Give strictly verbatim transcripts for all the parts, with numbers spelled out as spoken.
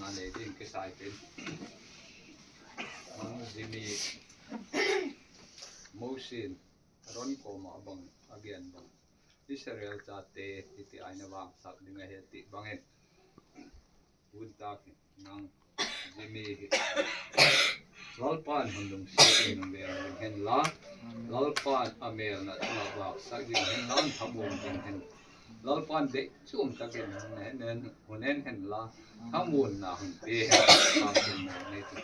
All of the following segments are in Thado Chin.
Anei ding kisai tin. Nang Jimmy Mosin Aaron koma abang agen bang. Israel chate hiti aina vangsak ding ahi ti bangin. Hun takin nang Jimmy hi Lalpan hun lungset in nang veng ding hen la. Lalpan amelna chunga vangsak ding hen la, thamun ding hen. Lalpan dei chum takin hun hen hen, hun hen hen la. Thamunna hun pe hen. Thamunna nei tu.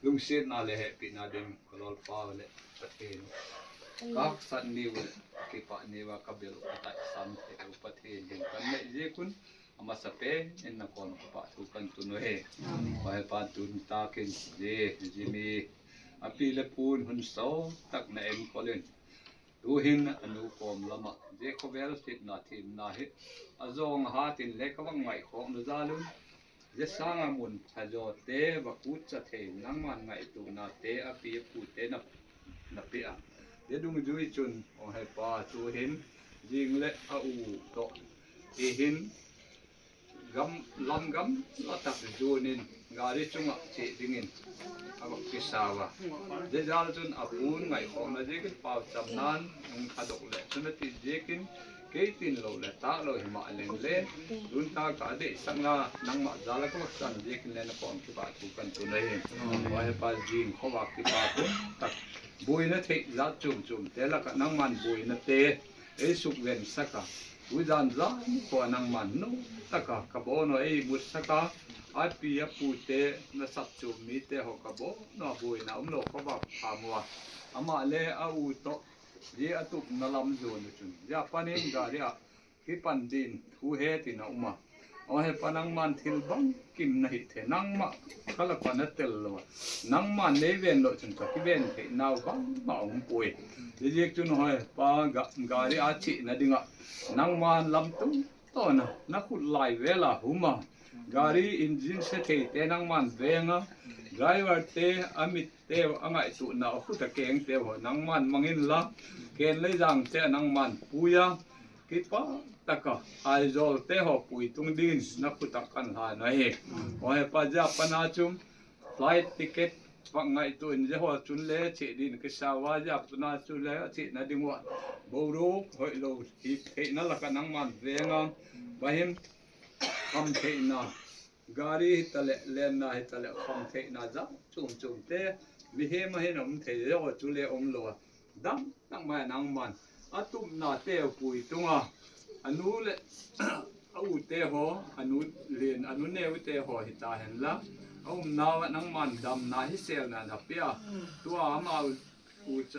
Lungsetna le hepina ding ka Lalpa le Pathen. Ka haksat niu le kipah niu a ka bel u ka taisang thei u Pathen ding kan nei jeh un. Amasapen in na koma kipa thu kan tun u ahi. Amen. Hepa tun takin Jimmy api le pun hun sot tak na enkol in. Tuhin anu kom lama jeh khovel thipna thimna hi ajong ahat in le ka vang ngaikhohna jal un. Jeh sanga mun phajo te va kutcha thei nangman ngaituhna te api apu te na, na pe a. Jeh dungjui chun, O Hepa, tuhin jing le a u toh. Tuhin gam, lam gamla tak jon in gari chunga che dingin ava kisa uva. Jeh jal chun apun ngaikhohna jeh in pao cham nan hung thadok le chun ati jeh in kei tin lou le tah lou hima leng le tun ta ka deisakna nangma jal a ka vak chan jeh in le na kom kipa thu kan tun u ahi. O Hepa jing khovah kipa thu tak buina thei jat chom chom te laka nangman buina te ei suk ven saka. Tujan jan kho nangman nu taka ka bon u ei mut saka. Api apu te na sap chom mi te ho ka bon u buina um lou khovah phamu a. Ama le a u toh jeh a tupna lam jon u chun. Jeh a panin gari a kipan din thu he tin a um a. O Hepa nangman thil bangkim na hi thei nangma ka la pan a tel lou a. Nangman nei ven lou chun ka kiven thei nau bangma um poi. Jeh jeh chun O Hepa ga, gari a chena dinga nangman lam tung tona na khut lai vela huma. Gari engine se thei te nangman venga. Driver te amit te angaituhna a khut a keng te ho nangman mangin la. Ken le jang te nangman puia. Kipa taka Aizawl te ho pui tung din na khut a kan lhan u ahi. O Hepa jeh a pana chun flight ticket vak ngaituh in jeh ho chun le che din kisa uva jeh a pana chun le chena ding uva. Boruok hoilou hi theina laka nangman venga. Vahin kham theina. Gari hita le, lenna hita le, kham theina jat chom chom te. Mihem a hin um thei jeh ho chu le um lou a. Dam tak mai nangman. A tupna te pui tunga. A nu le, a u te ho, a nu len, a nu neu te ho hita hen la. A umna uva nangman damna hi selna na pia. Tua ama u, u cha,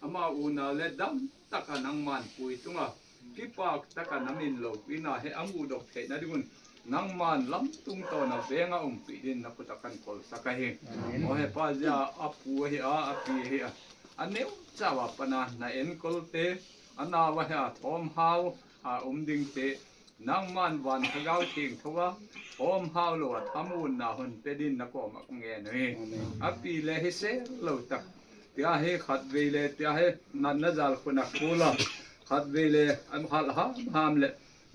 ama unau le dam taka nangman pui tunga. Kipak taka na min loupina hi a mudok theina dingun nangman lam tungtona venga umpi din na khut a kan kolsak ahi. Amen. O Hepa jeh a apu ahi a, api ahi a. A neo chauva pana na enkol te, a nao a hi a thom hao a um ding te, nangman van Lhagao Theng thou a, thom hao lou a thamunna hun pe din na koma ka ngen u ahi. Amen. Api le hi sel lou tak. Tia hi khatvei le, tia hi natna jal khun a kul a. Khatvei le, an hal ham ham le.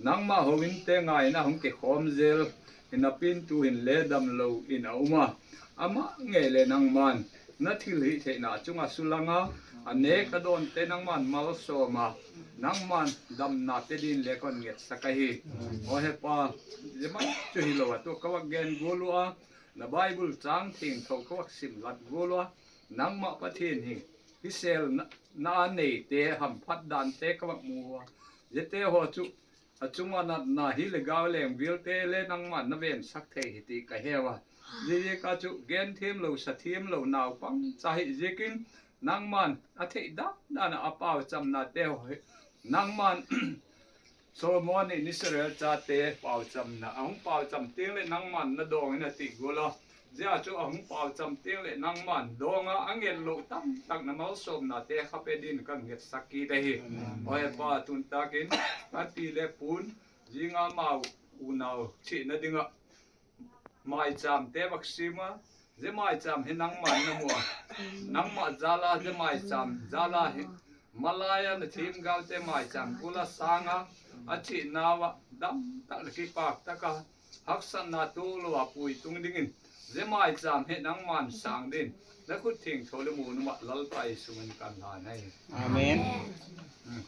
Nangma houin te ngaina hung kikhom jel. Hinapin tuhin le damlou in a um a. Ama ngei le nangman. Na thilhih theina chunga sulang a. A nek a don te nangman malsom a. Nangman damna pe din le kon ngetsak ahi. O Hepa, jeh mai chu hilou a. Tu ka vak gen gol u a. Na Bible chang theng thou ka vak sim lat gol u a. Nangma Pathen hi, hi sel na, na a nei te, hamphat dan te ka vak mu uva. Jeh te ho chu, a chunga natna hi le gao leng vil te le nangman na vensak thei hi ti ka he uva. Jeh jeh a chu, gen thiem lou, sa thiem lou, naupang cha hi jeh in, nangman a thei dan dan a a pao chamna te ho hi, nangman Solomon in Israel chate pao chamna, a hung pao cham teng le nangman na dong in a ti gol a. Jeh a chu a hung pao cham teng le nangman dong a, a nget lou tam tak na malsomna te kha pe din ka ngetsak kit ahi. Amen. O Hepa tun takin, ka pi le pun, jing a amau unau chihna dinga. Maicham te vak sim a, jeh maicham hi nangman na mu a. Nangma jal a, jeh maicham jal a hi. Malai a na themgao te maicham gol a sang a, a chihna uva, dam tak le kipak tak a, haksatna tolou a pui tung dingin, jemai cham hi nangman sang din, nakhut theng tho le mun uva Lalpa Jesu min kan la nai. Amen. Hmm.